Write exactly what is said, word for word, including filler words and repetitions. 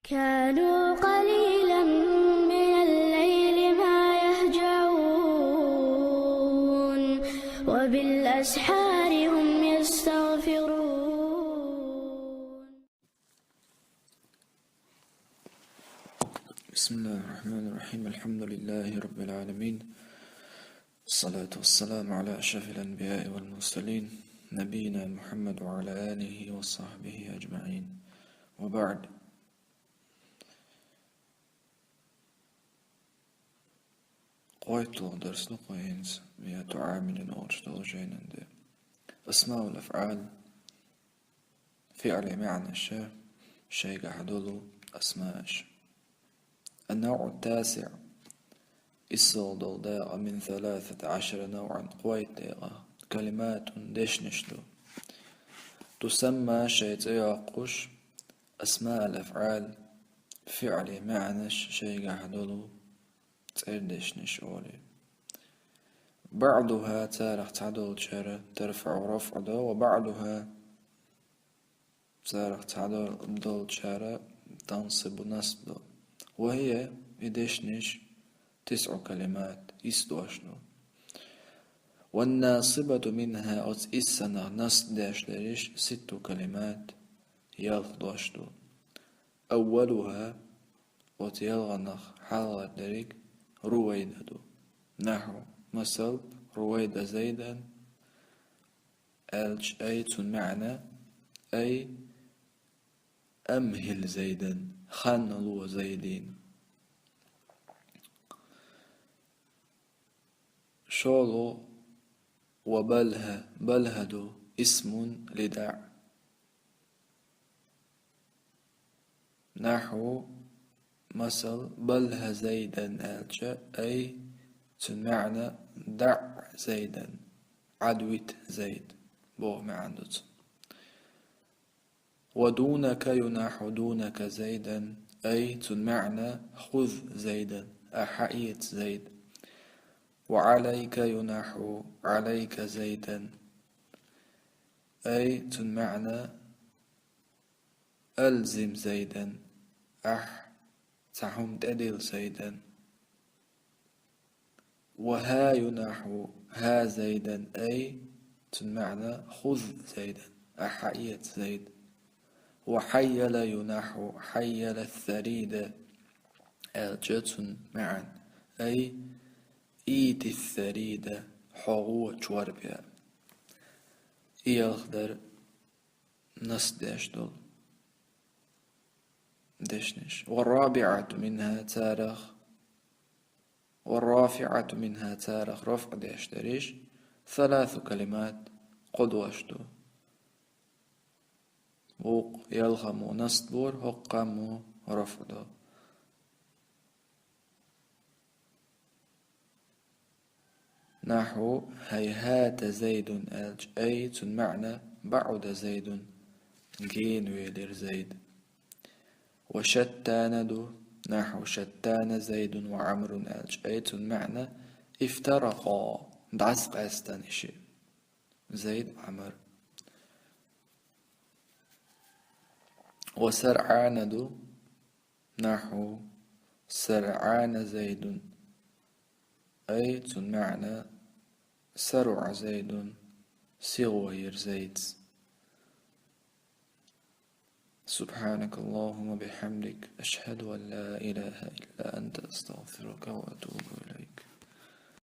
كانوا قليلا من الليل ما يهجعون، وبالأسحار هم يستغفرون. بسم الله الرحمن الرحيم. الحمد لله رب العالمين. الصلاة والسلام على أشرف الأنبياء والمرسلين، نبينا محمد وعلى آله وصحبه أجمعين. وبعد. КхойтталгӀа дарс ду кхуьнца, я тӀу Ӏамийна олуш долу жайнан де. Асмаул афӀал, фиӀли маьӀнаша шайгахь долу асмааш. النوع التاسع, иссалгӀа долу дакъа, من ثلاثة عشر نوعا, кхойтталгӀа дакъа, كلمات, дешнаш ду. تسمى, шайн цӀе йоккхуш, أسماء الأفعال, фиӀли маьӀнаш шайгахь долу цӀердешнаш олий. بعضها, царах цхьадолчара, ترفع, рафӀ до, وبعضها, царах цхьадолчара, تنصب, насб до. وهي, и дешнаш, تسع كلمات, исс дош ду. والناصبة منها, оцу иссанах насб деш дерриш, ست كلمات, ялх дош ду. أولها, оцу ялханах хьалхара дерриг, رويدة ду. نحو, масал, رويدة زيدا аьлча, أي, цуьнан маьӀна, أي أمهل زيدا, ханна ло Зайдина. ШолгӀа, وبلها, балха ду, اسم لدع. نحو, масал, بلها زيدا аьлча, أي, цуьнан маьӀна, دع زيدا, Ӏадвита Зайд, боху маьӀна ду цуьнан. ودونك, نحو دونك زيدا, أي, цуьнан маьӀна, خذ زيدا, ахь хьаэца Зайд. وعليك, نحو عليك زيدا, أي, цуьнан маьӀна, ألزم زيدا, ахь цхьа хӀума тӀедилла Зайдан. وها, نحو ها زيدا, أي, цуьнан маьӀна, خذ زيدا, ахь хьаэца Зайд. وحيل, نحو حيل الثريد, аьлча, цуьнан маьӀна, أي ائت الثريد, хьо гӀо чорпа яа. И ялх дара насб деш долу дешнаш. والرابعة منها, царах, والرافعة منها, царах рафӀ деш дерриш, ثلاث كلمات, кхо дош ду. Вукху ялхаммо насб дора, хӀокхаммо рафӀ до. نحو هيهات زيد аьлча, أي, цуьнан маьӀна, بعد زيد, гена велира Зайд. وشتان ду, نحو شتان زيد وعمرو аьлча, أي, цуьнан маьӀна, افترقا, дӀасакъаьстина и шиъ, Зайд, Ӏамр. وسرعان ду, نحو سرعان زيد, أي, цуьнан маьӀна, سرع زيد, сихо йира Зайд. سبحانك اللهم وبحمدك، أشهد أن لا إله إلا أنت، أستغفرك وأتوب إليك.